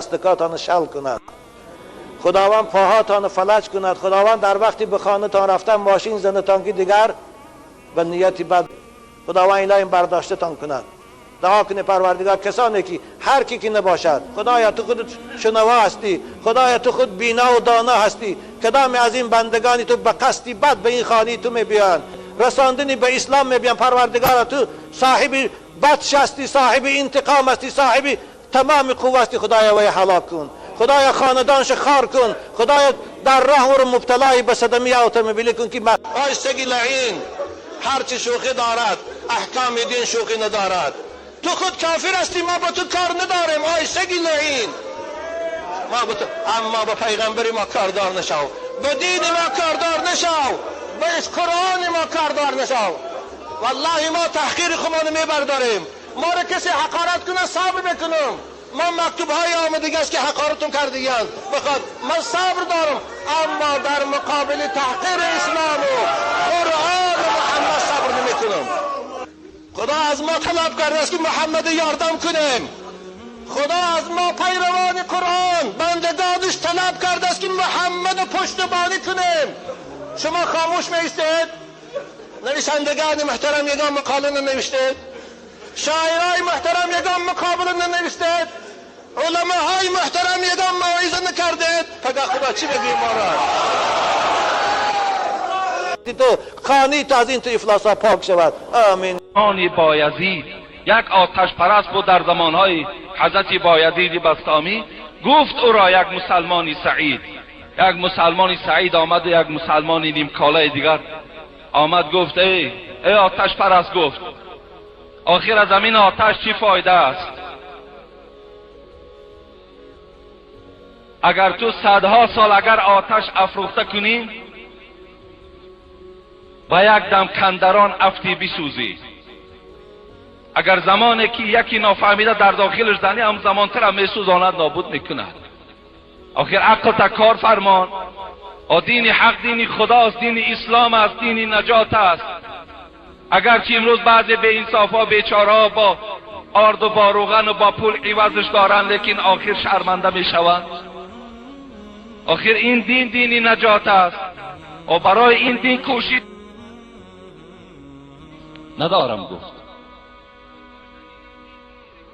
دستکاتان شل کند، خداوند پاهاتان فلج کند، خداوند در وقتی به خانه‌تان رفتن ماشین زنتان که دیگر به نیتی بد، خداوند این برداشته تان کند. دعا کنه پروردگار کسانی که هر کی که نباشد، خدایا تو خود شنوا هستی، خدایا تو خود بینا و دانا هستی، کدام از این بندگانی تو به قصدی بد به این خانه تو میبیان، رساندنی به اسلام میبیان، پروردگار تو صاحب بطش هستی، صاحب انتقام هستی، صاحب تمام قوه هستی، خدایا وی هلاک کن، خدایا خاندانش خار کن، خدایا در راه او رو مبتلای به صدمه اتومبیلی کن که آی سگی لعین هرچی شوخی دارد احکام دین شوخی ندارد، تو خود کافر هستی ما با تو کار نداریم، آی سگی لعین ما با تو، اما با پیغمبر ما کاردار نشو، به دین ما کاردار نشو، به قرآن ما کاردار نشو. والله ما تحقیر خودمان میبرداریم، ما را کسی حقارت کنه صبر میکنم، من مکتوب های آمدگی است که حقارتون کردگیاند بخواد من صبر دارم، اما در مقابل تحقیر اسلام و قرآن و محمد صبر نمیکنم. خدا از ما طلب کرده است که محمد یاردم کنیم، خدا از ما پیروان قرآن بندگانش طلب کرده است که محمد پشتبانی کنیم. شما خاموش میستید؟ نویسندگان محترم یگان مقاله ننوشتید، شاعرای محترم یگان مقابله ننوشتید، علماهای محترم یگان موعظه نکردید، فقط خدا چی بگی ما را؟ تو خانی تا از این تو افلاس پاک شود. آمین. آنی بایزید یک آتش پرست بود در زمانهای حضرت بایزید بسطامی، گفت او را یک مسلمانی سعید، یک مسلمانی سعید آمد و یک مسلمانی نیمکاله دیگر آمد، گفت ای آتش پرست، گفت آخر از همین آتش چی فایده است؟ اگر تو صدها سال اگر آتش افروخته کنی و یک دم کندران افتی بسوزی، اگر زمانی که یکی نافهمیده در داخلش زنی هم زمانتر هم میسوزاند نابود میکند. آخر عقل تا کار فرمان، دین حق دین خداست، دین اسلام است، دین نجات است. اگرچه امروز بعضی به انصافا بیچاره‌ها با آرد و با روغن و با پول عوضش دارند، لیکن آخر شرمنده میشوند. آخر این دین دین نجات است و برای این دین کوشید ندارم. گفت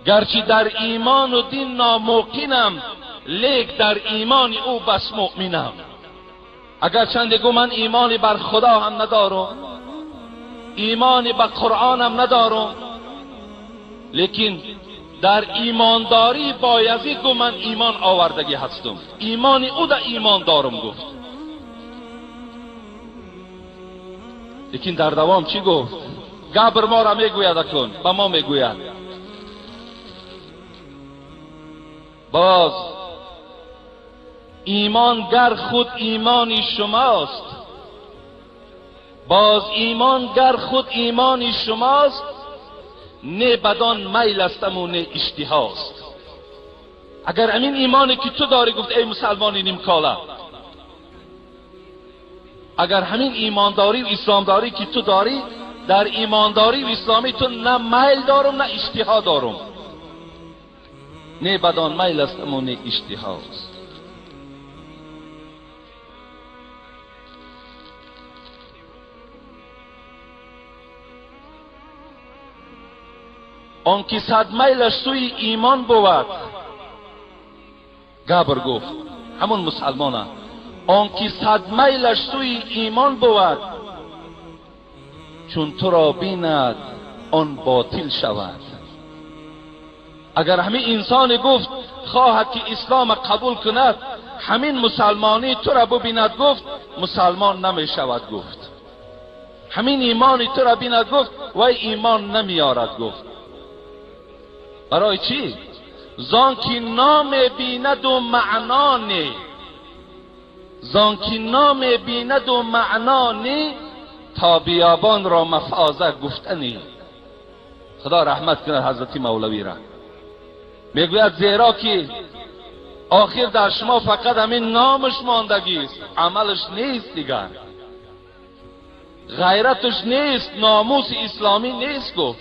گرچه در ایمان و دین ناموقنم، لیک در ایمان او بس مؤمنم. اگر چند گو من ایمانی بر خدا هم ندارم، ایمانی به قرآن هم ندارم، لیکن در ایمانداری بایزید گو من ایمان آوردگی هستم، ایمانی او در ایمان دارم. گفت لیکن در دوام چی گفت؟ گبر ما را میگوید اکن به ما میگوید باز ایمان گر خود ایمانی شماست، باز ایمان گر خود ایمانی شماست، نه بدان میل استم و نه اشتهاست. اگر امین ایمانی که تو داری، گفت ای مسلمانی نیمکاله، اگر همین ایمانداری و اسلامداری که تو داری، در ایمانداری و اسلامی تو نه میل دارم نه اشتها دارم، نه بدان میل استم و نه اشتهاست. آن که صد میلش سوی ایمان بود، گبر گفت همون مسلمانه، آن که صد میلش سوی ایمان بود، چون تو را بیند آن باطل شود. اگر همین انسان گفت خواهد که اسلام قبول کند، همین مسلمانی تو را ببیند، گفت مسلمان نمی شود. گفت همین ایمانی تو را بیند، گفت وی ایمان نمیارد. گفت برای چی؟ زان که نام بیند و معنا نی، زان که نام بیند و معنا نی، تا بیابان را مفازه گفتنی. خدا رحمت کند حضرت مولوی را. میگوید زیرا که آخر در شما فقط همین نامش ماندگی است، عملش نیست دیگر، غیرتش نیست، ناموس اسلامی نیست. گفت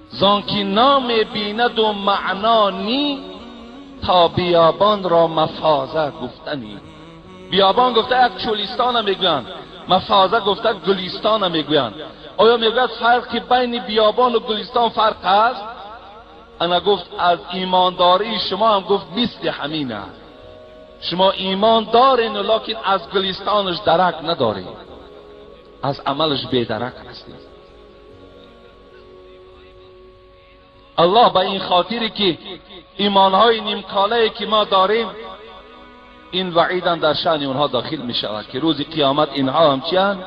زان که نام بیند و معنا نی، تا بیابان را مفازه گفتنی. بیابان گفته یک چولیستان میگویند، مفازه گفته گلستان میگویند. آیا میگوید فرقی بین بیابان و گلستان فرق است؟ انا گفت از ایمانداری شما هم گفت مثل همین است. شما ایمان دارین لیکن از گلستانش درک ندارین، از عملش بیدرک هستید. الله به این خاطری که ایمانهای نیمکاله که ما داریم، این وعیدم در شأن اونها داخل می شود که روز قیامت اینها هم چیان؟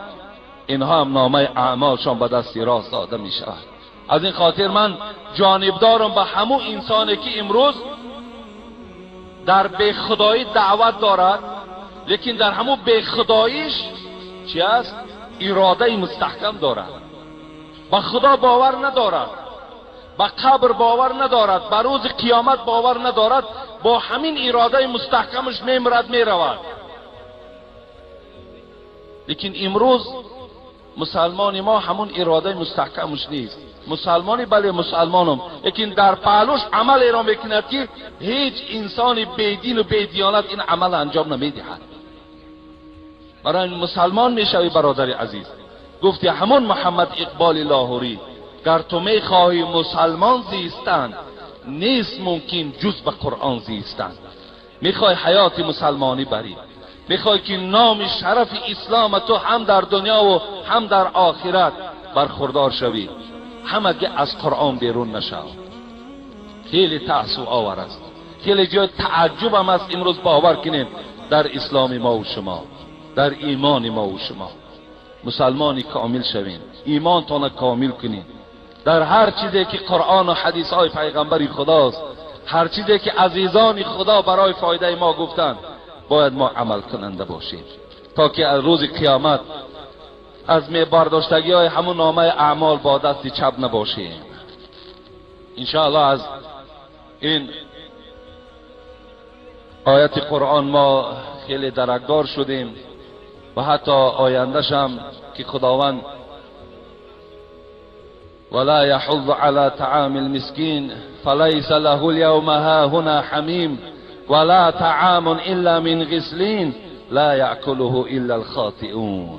اینها هم نامه اعمالشان به دست راست داده می شود. از این خاطر من جانبدارم به همون انسانی که امروز در بی خدایی دعوت دارد، لیکن در همون بی خداییش چی است؟ اراده مستحکم دارد، به خدا باور ندارد، به قبر باور ندارد، به روز قیامت باور ندارد، با همین اراده مستحکمش میمرد میرود. لیکن امروز مسلمان ما همون اراده مستحکمش نیست. مسلمانی بله مسلمانم، لیکن در پهلوش عمل را میکند که هیچ انسان بیدین و بیدیانت این عمل انجام نمیدهد. برای مسلمان میشوی برادر عزیز. گفتی همون محمد اقبال لاهوری، گر تو میخواهی مسلمان زیستن، نیست ممکن جز به قرآن زیستن. میخوای حیات مسلمانی بری، میخوای که نام شرف اسلام تو هم در دنیا و هم در آخرت برخوردار شوی، همگی از قرآن بیرون نشو. خیلی تأسف آور است، خیلی جای تعجب هم است امروز باور کنیم در اسلام ما و شما، در ایمان ما و شما. مسلمانی کامل شوین، ایمانتان کامل کنین در هر چیزی که قرآن و حدیث های پیغمبر خداست، هر چیزی که عزیزان خدا برای فایده ما گفتند، باید ما عمل کننده باشیم تا که از روز قیامت از می برداشتگی های همون نامه اعمال با دست چپ نباشیم. انشاءالله از این آیت قرآن ما خیلی درکدار شدیم و حتی آینده‌ش هم که خداوند ولا يحض على طعام المسكين فليس له اليوم هاهنا حميم ولا طعام الا من غسلين لا يأكله الا الخاطئون.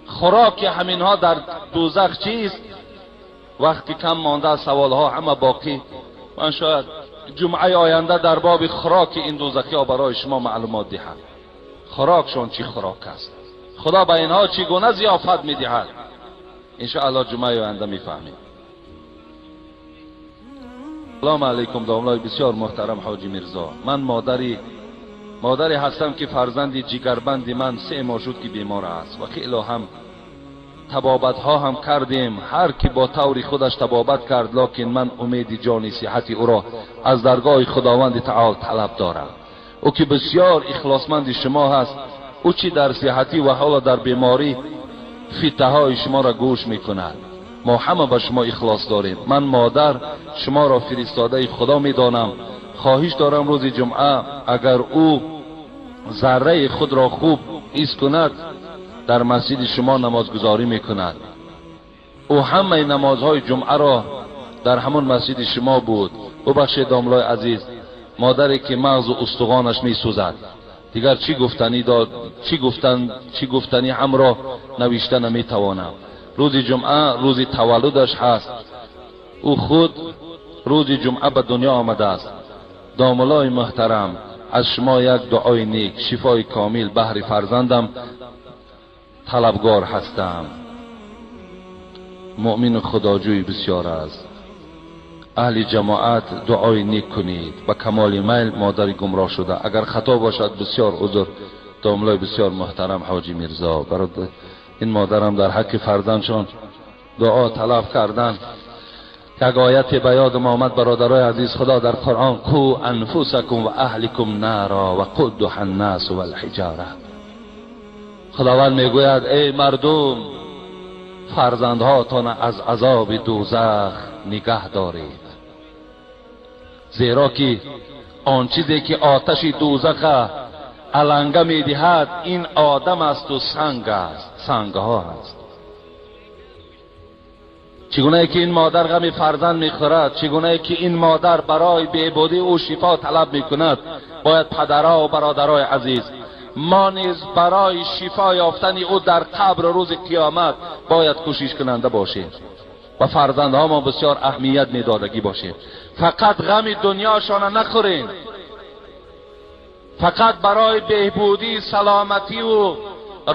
خوراک همینها در دوزخ چیست؟ وقتی کم مانده سوالها همه باقی. من شاید جمعه آینده در باب خوراک این دوزخی ها برای شما معلومات دهم. خوراکشون چی خوراک است، خدا به اینها چگونه ضیافت میدهد. انشاءالله جمعه آینده میفهمیم. سلام علیکم داملای بسیار محترم حاجی میرزا. من مادری هستم که فرزند جگربند من 3 ماه شد که بیمار است و خیلی هم طبابت ها هم کردیم، هر کی با طور خودش طبابت کرد، لکن من امید جان صحت او را از درگاه خداوند تعالی طلب دارم. او که بسیار اخلاصمند شما هست، او چی در صحتی و حالا در بیماری فتنه های شما را گوش میکند. ما همه به شما اخلاص داریم. من مادر شما را فرستاده خدا میدانم. خواهش دارم روز جمعه اگر او ذره خود را خوب حس کند در مسجد شما نمازگذاری میکند. او همه نمازهای جمعه را در همون مسجد شما بود. ببخشید داملای عزیز، مادری که مغز و استخوانش میسوزد، دیگر چی گفتنی داد، چی گفتنی هم را نوشته نمیتوانم. روز جمعه روز تولدش هست، او خود روز جمعه به دنیا آمده است. داملای محترم، از شما یک دعای نیک، شفای کامل بهر فرزندم طلبگار هستم. مؤمن خداجوی بسیار است. اهل جماعت دعای نیک کنید. به کمال میل مادر گمراه شده، اگر خطا باشد بسیار عذر. داملای بسیار محترم حاجی میرزا، برای این مادرم در حق فرزندشان دعا طلب کردن. یک آیت به یادم آمد برادرای عزیز، خدا در قرآن قو انفسکم و اهلکم نارا و قودها الناس والحجاره. خداوند میگوید ای مردم، فرزندهاتان از عذاب دوزخ نگه دارید، زیرا که آن چیزی که آتش دوزخ علنگه میدهد این آدم است و سنگ است، سنگها است. Чигунае ки ин модар ғами фарзанд мехӯрад, чигунае ки ин модар барои беҳбудии ӯ шифо талаб мекунад, бояд падарҳо ва бародарои азиз мо низ барои шифо ёфтани ӯ дар қабр рӯзи қиёмат бояд кӯшиш кунанда бошем ва фарзандҳомо бисёр аҳамият медодагӣ бошем. Фақат ғами дунёшона нахӯрем, фақат барои беҳбудии саломативу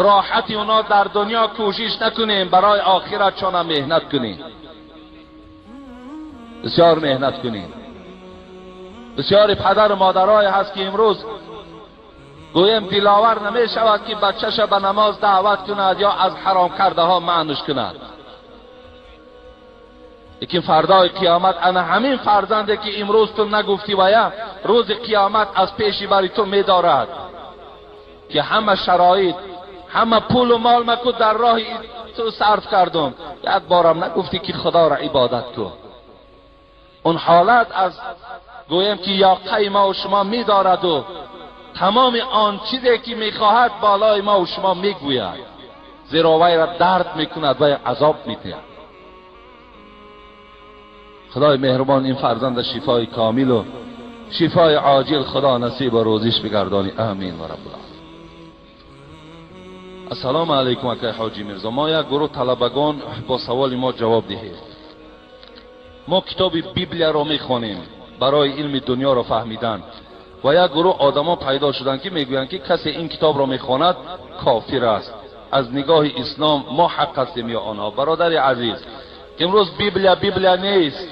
роҳати оно дар дунё кӯшиш накунем, барои охиратшона меҳнат кунем, бисёр меҳнат кунем. Бисёри падару модарое ҳаст ки имрӯз гӯем диловар намешавад ки бачаша ба намоз даъват кунад ё аз ҳаром кардаҳо маънуш кунад. Лекин фардои қиёмат ана ҳамин фарзанде ки имрӯз ту нагуфтӣ вая рӯзи қиёмат аз пеши бари ту медорад ки ҳама шароит, ҳама пулу мол маку дар роҳи ту сарф кардум, як борам нагуфтӣ ки худоро ибодат кун. Он ҳолат аз гӯем ки ёқаи мо шумо медораду тамоми он чизе ки мехоҳад болои мо шумо мегӯяд, зеро вайро дард мекунад, вай азоб медиҳад. Худои меҳрубон ин фарзанда шифои комилу шифои оҷил худо насибу рӯзиш бигардонӣ. Амин ва раббул аламин. Ассалому алайкум акай ҳоҷи Мирзо. Мо як гурӯҳ талабагон бо саволи мо ҷавоб диҳед. Мо китоби Библияро мехонем барои илми дунёро фаҳмидан ва як гурӯҳ одамо пайдо шуданд ки мегӯянд ки касе ин китобро мехонад кофир аст. Аз нигоҳи ислом мо ҳақ ҳастем ё онҳо? Бародари азиз, имрӯз Библия Библия нест.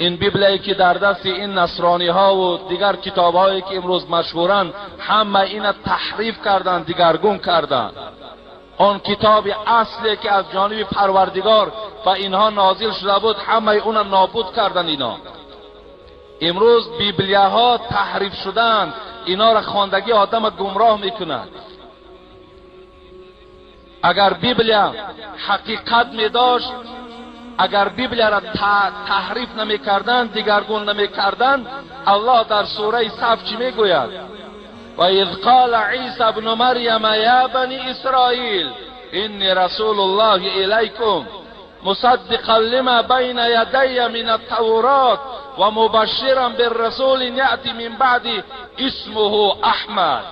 Ин Библияе ки дар дасти ин насрониҳову дигар китобҳое ки имрӯз машҳуранд, ҳама ина таҳриф карданд, дигаргун карданд. Он китоби асле ки аз ҷониби Парвардигор ба инҳо нозил шуда буд, ҳамаи уна нобуд карданд. Ино имрӯз Библияҳо таҳриф шуданд, инора хондагӣ одама гумроҳ мекунад. Агар Библия ҳақиқат медошт, агар Библияро таҳриф намекарданд, дигаргун намекарданд, Аллоҳ дар сураи Саф чӣ мегӯяд? Ва из қола Исо бну Марьяма я бани Исроил инни расулуллоҳи илайкум мусаддиқан лима байна ядайя мин аттаврот ва мубашширан биррасулин яъти мин баъди исмуҳу Аҳмад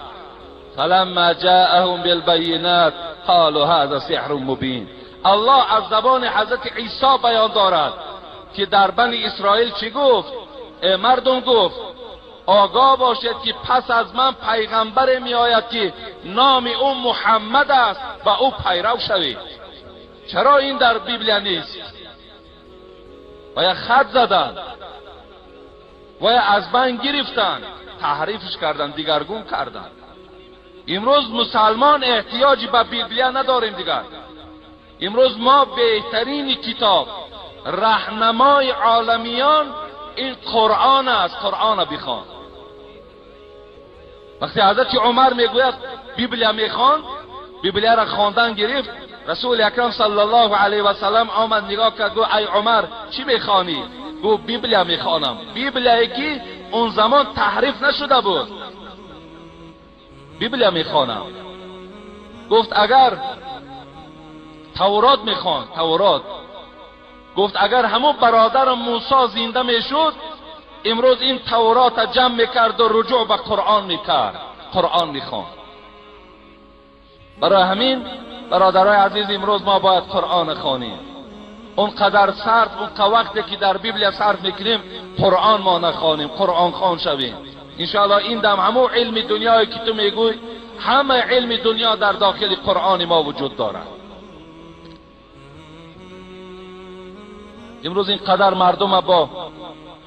фаламма ҷаъаҳум билбайинат қолу ҳаза сиҳрун мубин. Аллоҳ аз забони ҳазрати Исо баён дорад ки дар бани Исроил чӣ гуфт? Э мардум, гуфт, огоҳ бошед ки пас аз ман пайғамбаре меояд ки номи ӯ Муҳаммад аст, ба ӯ пайрав шавед. Чаро ин дар Библия нест? Вая хат заданд, вая аз байн гирифтанд, таҳрифш карданд, дигаргун карданд. Имрӯз мусалмон эҳтиёҷи ба Библия надорем дигар. Имрӯз мо беҳтарини китоб, раҳнамои оламиён ин Қуръон аст. Қуръона бихон. Вақте ҳазрати Умар мегӯяд Библия мехонд, Библияро хондан гирифт, Расули Акрам саллаллоҳу алайҳи васаллам омад, нигоҳ кард, гуфт: ай Умар, чӣ мехонӣ? Гуфт: Библия мехонам. Библияе ки он замон таҳриф нашуда буд, Библия мехонам. Гуфт: агар Таврот мехонд, Таврот. Гуфт: агар ҳамон бародарам Мусо зинда мешуд, имрӯз ин Таврота ҷамъ мекарду руҷӯъ ба Қуръон мекард, Қуръон мехонд. Барои ҳамин бародарои азиз, имрӯз мо бояд Қуръона хонем. Он қадар сарф, он вақте ки дар Библия сарф мекунем, Қуръон мо нахонем, қуръонхон шавем. Иншоаллоҳ ин дам ҳамон илми дунёе ки ту мегӯй, ҳама илми дунё дар дохили Қуръони мо вуҷуд дорад. Имрӯз ин қадар мардума бо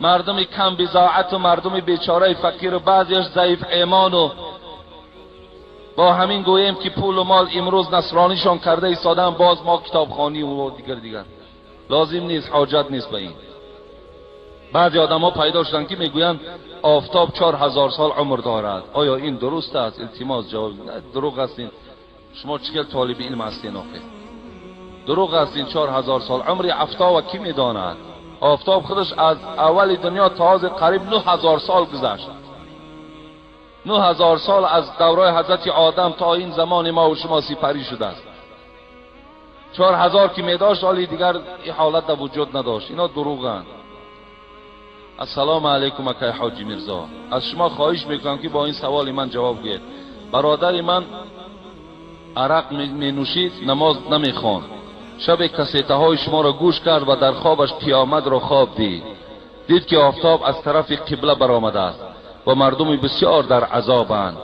мардуми камбизоату мардуми бечораи фақиру баъзеаш заиф имону бо ҳамин гӯем ки пулу мол имрӯз насронишон карда истодан, боз мо китобхонӣ дигар дигар лозим нест, ҳоҷат нест ба ин. Баъзе одамҳо пайдо шуданд ки мегӯянд офтоб 4000 сол умр дорад. Оё ин дуруст аст? Илтимос ҷавоб. Дурӯғ аст ин. Шумо чӣ хел толиби илм ҳастен охир? Дурӯғ аст ин. 4000 сол умри офтоб кӣ медонад? Офтоб худаш аз аввали дунё то ҳозир қариб 9000 сол гузашт. 9000 сол аз давраи ҳазрати Одам то ин замони мо ва шумо сипарӣ шудааст. 4000 ки медошт, ҳоли дигар ин ҳолат дар вуҷуд надошт. Ино дурӯғанд. Ассалому алайкум, акай Ҳоҷи Мирзо, аз шумо хоҳиш мекунам, ки бо ин саволи ман ҷавоб гӯед. Бародари ман арақ менӯшид, намоз намехонд. Шабе кассетаҳои шуморо гӯш кард ва дар хобаш қиёматро хоб дид. Дид, ки офтоб аз тарафи қибла баромадааст ва мардуми бисёр дар азобанд.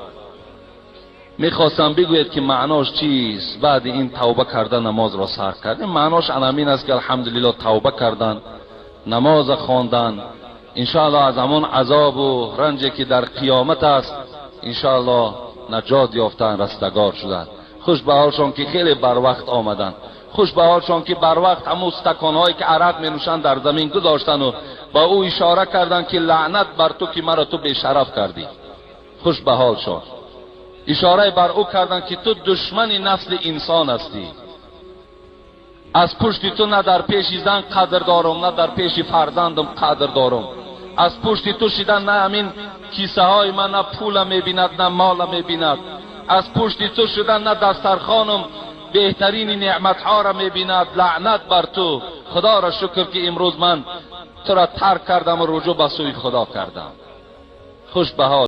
Мехостам бигӯед, ки маънош чист. Баъди ин тавба карда, намозро сар кард. Ин маънош анамин аст, ки алҳамдулилло, тавба кардан, намоза хондан, иншоалло, аз ҳамон азобу ранҷе, ки дар қиёмат аст, иншоалло, наҷот ёфтан, растагор шуданд. Хуш ба ҳолшон, ки хеле барвақт омаданд. Хуш ба ҳолшон, ки барвақт ҳамун стаконҳое, ки арақ менӯшанд, дар замин гузоштану ба ӯ ишора карданд, ки лаънат бар ту, ки маро ту бешараф кардӣ. Хуш ба ҳолшон, ишорае бар ӯ карданд, ки ту душмани насли инсон ҳастӣ. Аз пушти ту на дар пеши зан қадр дорум, на дар пеши фарзандам қадр дорум. Аз пушти ту шидан на ҳамин кисаҳои ман на пула мебинад, на мола мебинад. Аз пушти ту шудан на дастархонам беҳтарини неъматҳоро мебинад. Лаънат бар ту. Худоро шукр, ки имрӯз ман тура тарк кардаму рӯҷӯъ ба сӯи Худо кардам. Хуш ба ҳол.